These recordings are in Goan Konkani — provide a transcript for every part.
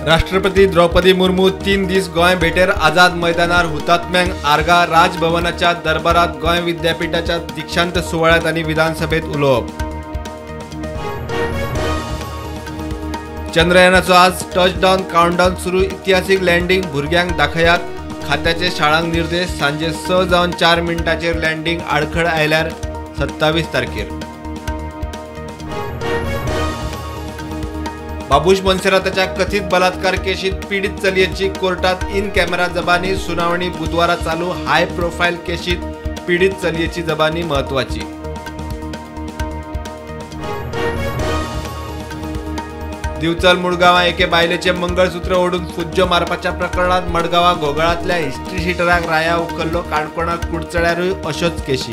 राष्ट्रपती द्रौपदी मुर्मू 3 दीस गोंय भेटेर आझाद मैदानार हुतात्म्यांक आर्गा राजभवनाच्या दरबारात गोंय विद्यापीठाच्या दीक्षांत सुवाळ्यात आनी विधानसभेत उलोवप। चंद्रयानाचो आज टचडावन काउंटडावन सुरू, इतिहासीक लँडिंग भुरग्यांक दाखयात, खात्याचे शाळांक निर्देश। सांजे 6:04 लँडिंग, आडखळ आयल्यार 27 तारखेर। बाबूश मोन्सेराताच्या कथित बलात्कार केशीत पीडित चलयेची कोर्टात इन कॅमेरा जबानी, सुनावणी बुधवारा चालू। हाय प्रोफाईल केशीत पीडित चलयेची जबानी महत्वाची। दिवचल मुडगांवां एके बायलेचे मंगळसूत्र ओडून फुज्जो मारपाच्या प्रकरणात मडगांवां घोगळांतल्या हिस्ट्री शिटराक राया उखल्लो। काणकोणां कुडचड्यारूय अश्योच केशी।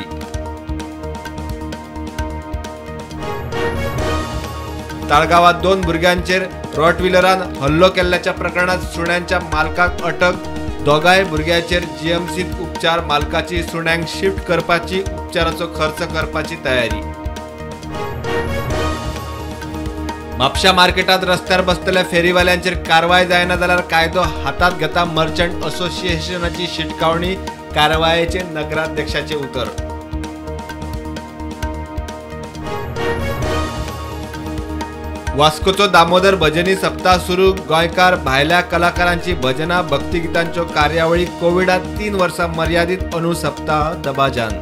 ताळगांवांत 2 भुरग्यांचेर रॉटव्हीलरान हल्लो केल्ल्याच्या प्रकरणात सुण्यांच्या मालकाक अटक, दोगांय भुरग्यांचेर जीएमसीत उपचार, मालकाची सुण्यांक शिफ्ट करपाची, उपचाराचो खर्च करपाची तयारी। म्हापशा मार्केटात रस्त्यार बसतल्या फेरीवाल्यांचेर कारवाय जायना जाल्यार कायदो हातात घेता मर्चंट असोसिएशनाची शिटकावणी, कारवायेचे नगराध्यक्षाचे उतर। वास्कोचो दामोदर भजनी सप्ताह सुरू, गोंयकार भायल्या कलाकारांची भजनां भक्तिगितांच्यो कार्यावळी। कोविडात 3 वर्सां मर्यादीत अनु सप्ताह दबाजान।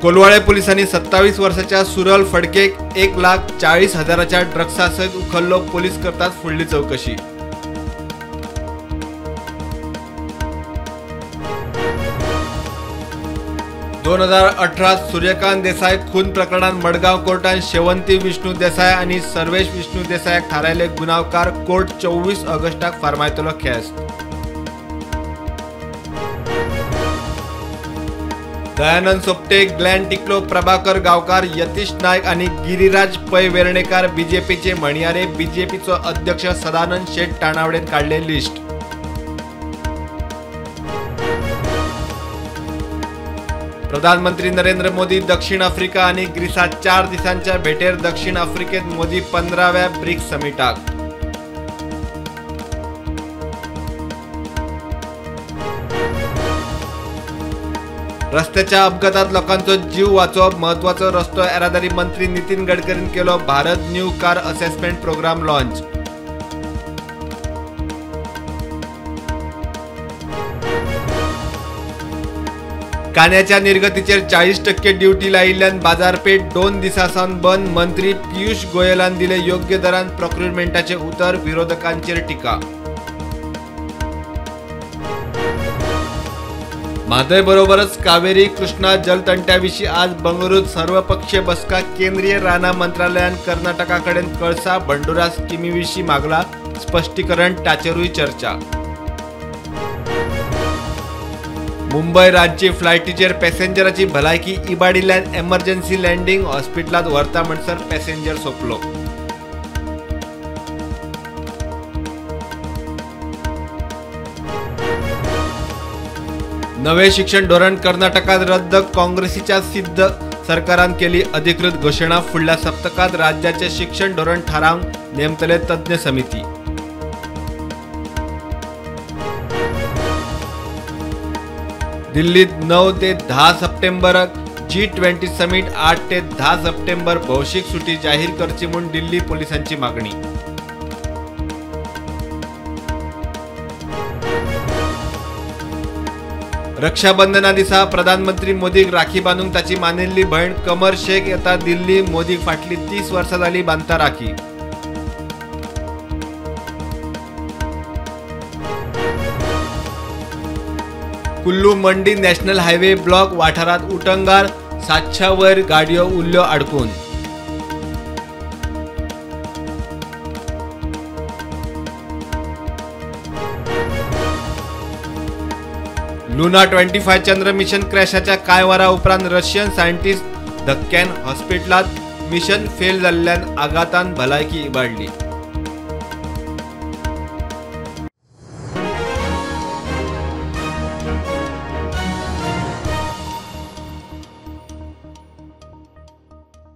कोलवाळे पोलिसांनी 27 वर्साच्या सुरल फडकेक 1,40,000 ड्रग्सा सयत उखल्लो, पोलीस करतात फुडली चवकशी। 2018 सूर्यकांत देसाय खून प्रकरणात मडगांव कोर्टान शेवंती विष्णू देसाय आनी सर्वेश विष्णू देसायाक थारायले गुन्यांवकार, कोर्ट 24 ऑगस्टाक फर्मायतलो ख्यास्त। दयानंद सोपटे, ग्लॅन टिकलो, प्रभाकर गांवकार, यतीश नायक आनी गिरिराज पै वेर्णेकार बीजेपीचे म्हणयारे, बीजेपीचो अध्यक्ष सदानंद शेट ताणावडेन काडले लिस्ट। प्रधानमंत्री नरेंद्र मोदी दक्षिण आफ्रिका आणि ग्रीसात 4 दिसांच्या भेटेर, दक्षिण आफ्रिकेत मोदी 15व्या ब्रिक्स समिटाक। रस्त्याच्या अपघातात लोकांचो जीव वाचोवप महत्वाचो, रस्तो येरादारी मंत्री नितीन गडकरीन केलो Bharat new car assessment programme launch. कांद्याच्या निर्गतीचेर 40% ड्युटी लायिल्ल्यान बाजारपेठ 2 दिसां सावन बंद, मंत्री पियुष गोयलान दिले योग्य दरान प्रोक्युरमेंटाचे उतर, विरोधकांचेर टिका। म्हादय बरोबरच कावेरी कृष्णा जलतंट्याविशीं आज बंगळुरूत सर्वपक्षीय बसका, केंद्रीय रानां मंत्रालयान कर्नाटका कडेन कळसा भंडुरा स्किमीविशीं मागला स्पश्टीकरण, ताचेरूय चर्चा। मुंबय रांची फ्लायटीचेर पॅसेंजराची भलायकी इबाडिल्ल्यान एमर्जन्सी लँडिंग, हॉस्पिटलांत व्हरता म्हणसर पॅसेंजर सोंपलो। नवे शिक्षण धोरण कर्नाटकात रद्द, काँग्रेसीच्या सिद्ध सरकारान केली अधिकृत घोशणा, फुडल्या सप्तकात राज्याचे शिक्षण धोरण थारावंक नेमतले तज्ञ समिती। दिल्लीत 9 ते 10 सप्टेंबराक G20 summit, 8 ते 10 सप्टेंबर भौशीक सुटी जाहीर करची म्हूण दिल्ली पोलिसांची मागणी। रक्षाबंधना दिसा प्रधानमंत्री मोदीक राखी बांदूंक ताची मानिल्ली भयण कमर शेख येता दिल्ली, मोदीक फाटली 30 वर्सां जाली बांदता rakhi. Kullu Mandi national highway block वाठारात उटंगार 700 वयर गाडयो उरल्यो आडकून। लुना 25 चंद्र मिशन क्रॅशाच्या कांय वरां उपरांत रशियन सायंटिस्ट धक्क्यान हॉस्पिटलांत, मिशन फेल जाल्ल्यान आघातान भलायकी इबाडली।